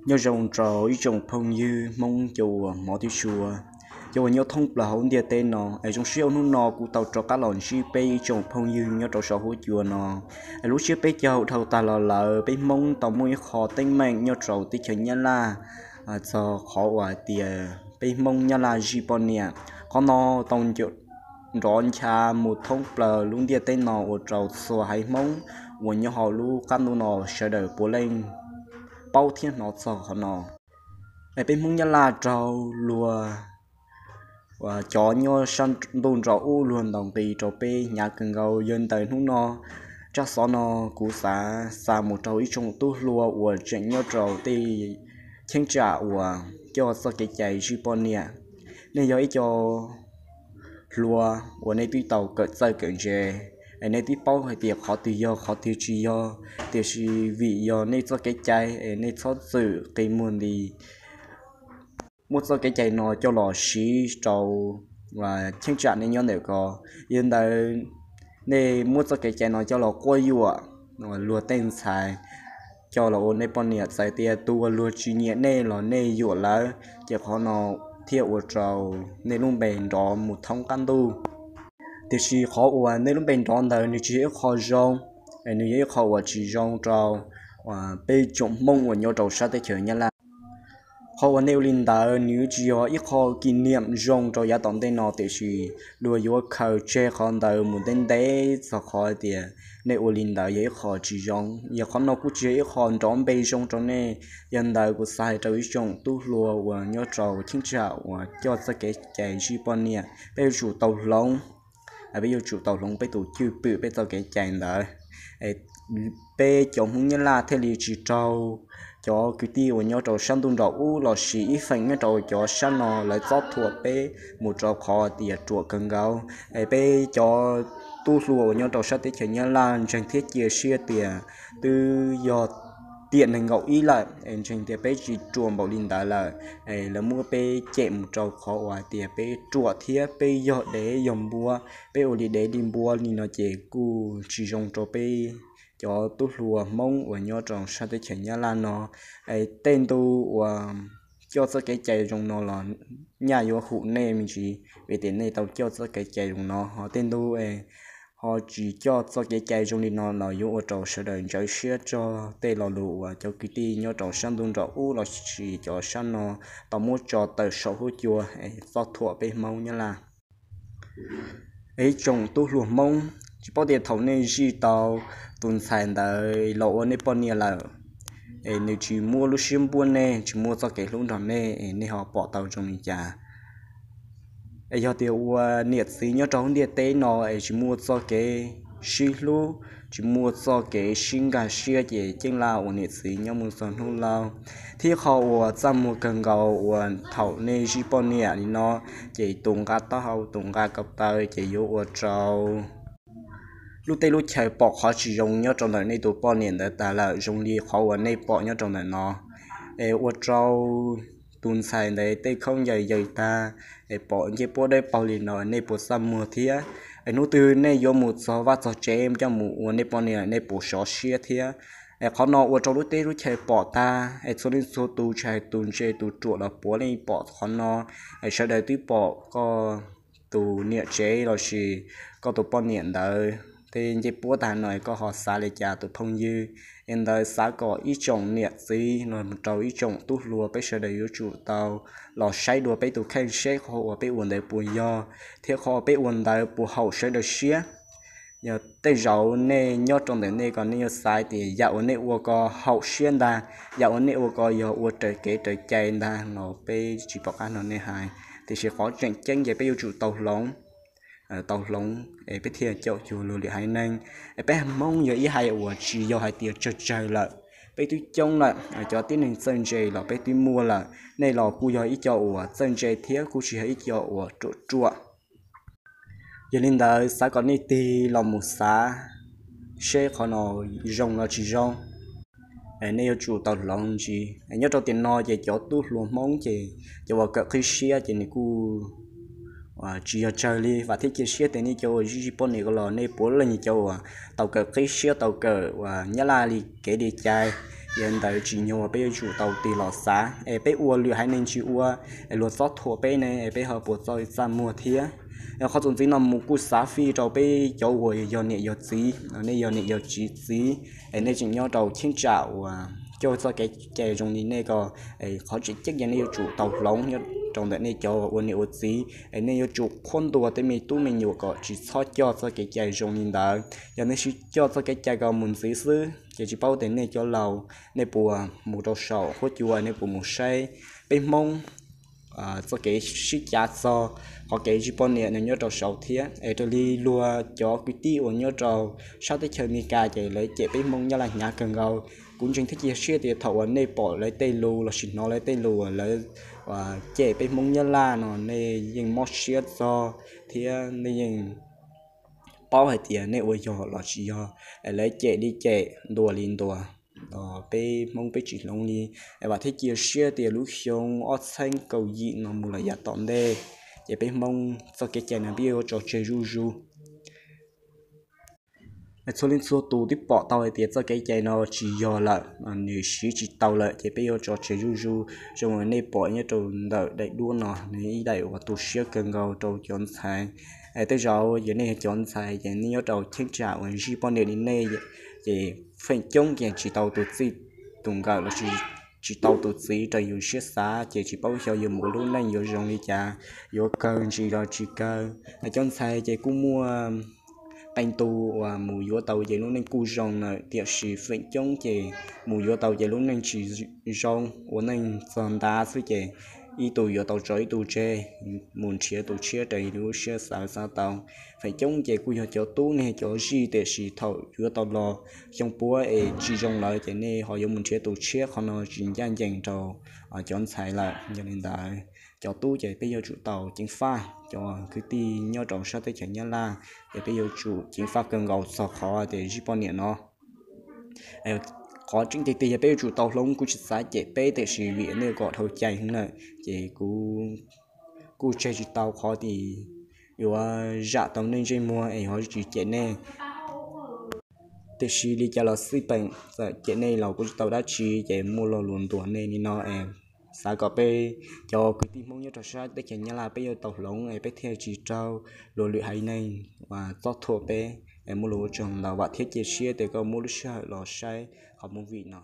Nyob zoo rau ib tsoom phooj ywg Hmoob cov uas hmov thiab tshua, cov uas nyob thoob plaws hauv ntiaj teb no. Es zoo siab uas hnub no kuv tau rov qab los ntsib peb ib tsoom phooj ywg nyob rau saum huab cua no. Es lub sij hawm peb caug dhau tag los lawm, peb Hmoob tau muaj ib qho teeb meem nyob rau teb chaws Nyab Laj, txog qhov uas hais tias peb Hmoob Nyab Laj zij poj niam. Qhov no tau nrov ncha mus thoob plaws lub ntiaj teb no ua rau txhua haiv Hmoob uas nyob hauv lub qab ntuj no sawv daws puav leej paub thiab hnov txog qhov no. Es peb Hmoob Nyab Laj raug luag, cov nyob sab ntuj nraum ub luag ntaus nqi rau peb hnyav kawg nkaus. Yog li ntawd hnub no tsab xov no kuv xav xa mus rau ib tsoom tub hluas uas tseem nyob rau tej cheeb tsam uas coj txoj kev cai zij poj niam. Nej yog ib co hluas uas nej twb tau kawm txawj kawm ntse, es nej twb paub hais tias qhov twg yog qhov twg tsis yog, tiam sis vim yog nej txoj kev cai es nej txhob txwm qi muag nti muab txoj kev cai no coj los siv rau cheeb tsam nej nyob ntawm ko. Yog li ntawd nej muab txoj kev cai no coj los quab yuam luag tej ntxhais coj los ua nej poj niam. Txawm tias tus uas luag tsis nyiam nej los nej yuam lawv, ces qhov no thiaj ua rau nej lub npe nrov mus thoob qab ntuj. Tiam sis qhov uas nej lub npe nrov ntawd nws tsis yog ib qho zoo, nws yog ib qho uas tsis zoo rau peb tsoom Hmoob uas nyob rau sab teb chaws Nyab Laj. Qhov uas nej ua li ntawd nws tsis yog ib qho kis niam zoo rau yav tom ntej no, tiam sis luag yuav khaws tseg qhov ntawd mus ntev ntev txog qhov tias nej ua li ntawd yog ib qho tsis zoo. Yog qhov no kuj tsis yog ib qho nrov npe zoo rau nej. Yog li ntawd kuv xav hais rau ib tsoom tub hluas uas nyob rau cheeb tsam uas coj txoj kev cai zij poj niam, peb yuav tsum tau hloov, peb yuav tsum tau hloov peb tus cwj pwm peb txoj kev cai ntawd. Peb cov Hmoob Nyab Laj thiaj li tsis raug cov kwv tij uas nyob rau sab ntuj nraum ub los sis ib feem nyob rau cov sab no lawv txob thuam peb mus rau qhov tias ruam kawg nkaus. Es peb cov tub hluas uas nyob rau sab teb chaws Nyab Laj ntseeg thiab cia siab tias twb yog tiam nees nkaum ib lawm es ntseeg tias peb tsis ruam npaum li ntawd lawm. Es lawv muab peb cem mus rau qhov uas hais tias peb ruam thiab peb yog dev yog npua, peb ua li dev li npua li no ces kuj tsis zoo rau peb cov tub hluas Hmoob uas nyob rau sab teb chaws Nyab Laj no. Es tej ntu uas coj txoj kev cai zoo no los nyaj yuav hum nej me ntsis, vim tias nej tau coj txoj kev cai zoo no. Ho tej ntu ho tsis coj txoj kev cai zoo li no los yuav ua rau sawv daws ntsawv siab txog tej lo lus uas cov kwv tij nyob rau sab ntuj nraum ub los sis cov sab no tau muab tso tawm saum huab cua es txob thuam peb Hmoob Nyab Laj. Es ib tsoom tub hluas Hmoob, tsis paub tias thaum nej zij tau tus ntxhais ntawd los ua nej poj niam lawm, es nws tsis muaj lub siab npuab nej, tsis muaj txoj kev hlub nrog nej, es nej ho pom tau zoo li cas? Es yog tias ua niam txiv nyob rau hauv ntiaj teb no es tsis muaj txoj kev sib hlub, tsis muaj txoj kev sib nkag siab, ces ceeb laj ua niam txiv nyob mus txog hnub laus. Thiab qhov uas txaj muag kawg nkaus uas thaum nej zij poj niam li no, ces tus nqa taub hau tus nqa ko taw ces yuav ua rau lub teb lub chaw pom qhov tsis zoo nyob rau ntawm nej tus poj niam ntawd tas lawm zoo li qhov uas nej pom nyob rau ntawm no. Es ua rau tus ntxhais ntawd tej khaub ncaws yaws tag, es pom ncej puab dawb paug li no nej puas txaj muag thiab? Es hnub twg nej yuav mus txog vaj txog tsev coj mus ua nej poj niam nej puas sov siab thiab? Es qhov no ua rau lub teb lub chaw pom tag, es txhua leej txhua tus tsis hais tus ntse tus ruam los puav leej pom qhov no. Es sawv daws twb pom koj tus niam tsev los sis koj tus poj niam ntawd tej ncej puab tag no, koj ho xav li cas tus phooj ywg? Es ntawd xav kom ib tsoom niam txiv los rau ib tsoom tub hluas peb sawv daws yuav tsum tau los saib dua peb tus kheej seb qhov uas peb ua ntawd puas yog, thiab qhov uas peb ua ntawd puas haum sawv daws siab. Yog tej zaum nej nyob rau ntawm nej ko nej yuav xav tias yam uas nej ua ko haum siab ntag, yam uas nej ua ko yog ua raws kev raws cai ntag los peb tsis pom qab no nej hais. Tiam sis qhov tseem ceeb ces peb yuav tsum tau hloov, tau hloov es peb thiaj caum cuag luag lwm haiv neeg. Es peb Hmoob yog ib haiv uas tsis yog hais tias tsawg tsawg lawm, peb twb coob lawm. Cov tib neeg txawj ntse los peb twb muaj lawm, nej los kuj yog ib co uas txawj ntse thiab kuj tsis yog ib co uas ruam ruam. Yog li ntawd xav kom nej tig los mus xav seb qhov no zoo los tsis zoo, nej yuav tsum tau hloov ntsis. Nyob rau tiam no ces cov tub hluas Hmoob ces cov uas kawm qib siab ces nws kuj tsis yog tsawg li. Vam thiab cia siab tias nej cov uas zij poj niam ko los nej puav leej cov uas tau kawm qib siab tau kawm uas Nyab Laj li kev li cai. Yog li ntawd tsim nyog uas peb yuav tsum tau tig los xav es peb ua lwm haiv neeg tsis ua es luag txob thuam peb ne es peb ho puas txawj txaj muag thiab. Qhov txuas ntxiv no mus kuj xav fij rau peb cov uas yog niam yog txiv, nej yog niam yog txiv, es nej tseem nyob rau cheeb tsam uas coj txoj kev cai zoo li nej ko, qhov tseem ceeb yog nej yuav tsum tau hloov nyob rau ntawm nej cov ua niam ua txiv es nej yuav tsum qhuab ntuas tej me tub me nyuam kom tsis txhob coj txoj kev cai zoo li ntawd. Yog nej sib coj txoj kev cai ko mus ntxiv xwb ces tsis paub tias nej cov laus nej puas mus rau saum huab cua, nej puas mus saib peb Hmoob txoj kev sib cav txog qhov kev zij poj niam no nyob rau saud thiab. Es raws li luag cov kwv tij uas nyob rau sab teb chaws Amelikas ces lawv cem peb Hmoob Nyab Laj hnyav kawg nkaus. Kuv ntseeg thiab cia siab tias thaum uas nej pom lawv tej lus lossis hnov lawv tej lus uas lawv cem peb Hmoob Nyab Laj no nej yeej mob siab txog thiab nej yeej paub hais tias nej ua yog los tsis yog, es lawv cem li cem ntuas li ntuas peb Hmoob peb tsis hloov li. Es vam thiab cia siab tias lub xyoo ob txhiab kaum yim no mus lawm yav tom ntej ces peb Hmoob txoj kev cai no peb yuav tso tseg zuj zus. Txhua leej txhua tus twb pom tau hais tias txoj kev cai no tsis yog lawm, nws siv tsis tau lawm ces peb yuav tso tseg zuj zus. Zoo uas nej pom nyob rau ntawm daim duab no nws ib daim uas tu siab kawg nkaus rau cov ntxhais. Tej zaum yog nej yog cov ntxhais ces nej nyob rau cheeb tsam uas zij poj niam li nej ces feem coob ces tsis tau tus txij tus nkawm lossis tsis tau tus txiv raws yus siab xav ces tsis paub xyov yuav mus ua lub neej yuav zoo li cas, yuav kawg ntsis los tsis kawg. Cov ntxhais ces kuj muaj qee tus uas mus yuav tau ces lub neej kuj zoo lawm, tiam sis feem coob ces mus yuav tau ces lub neej tsis zoo, ua neej txog ntav xwb ces ib tug yuav tau tso ib tug tseg, mus nrhiav tus tshiab raws li lub siab xav xav tau. Feem coob ces kuj yog cov tub nej cov zij, tiam sis thaum yuav tau los xyoo puab es tsis zoo lawm ces nej ho yuav mus nrhiav tus tshiab, qhov no tsis ncaj ncees rau cov ntxhais lawm. Yog li ntawd cov tub ces peb yuav tsum tau ceev faj, cov kwv tij nyob rau sab teb chaws Nyab Laj ces peb yuav tsum ceev faj kawg nkaus txog qhov tias zij poj niam no. Qhov tseeb tiag tiag yog peb yuav tsum tau hloov, kuv tsis xav cem peb tiam sis vim nej kom dhau cai heev lawm ces kuv kuj tseg tsis tau qhov tias yuav zam tau nej ntsej muag es ho tsis cem nej. Tiam sis li cas los xij peem txawm cem nej los kuj tsis tau dab tsi ces muaj lo lus ntuas nej li no es xav kom peb cov kwv tij Hmoob nyob rau sab teb chaws Nyab Laj peb yuav tau hloov es peb thiaj tsis raug luag lwm haiv neeg uas txob thuam peb. Es muaj lus ua tsaug ntau, vam thiab cia siab tias koj muab lub sij hawm los saib qhov movie no.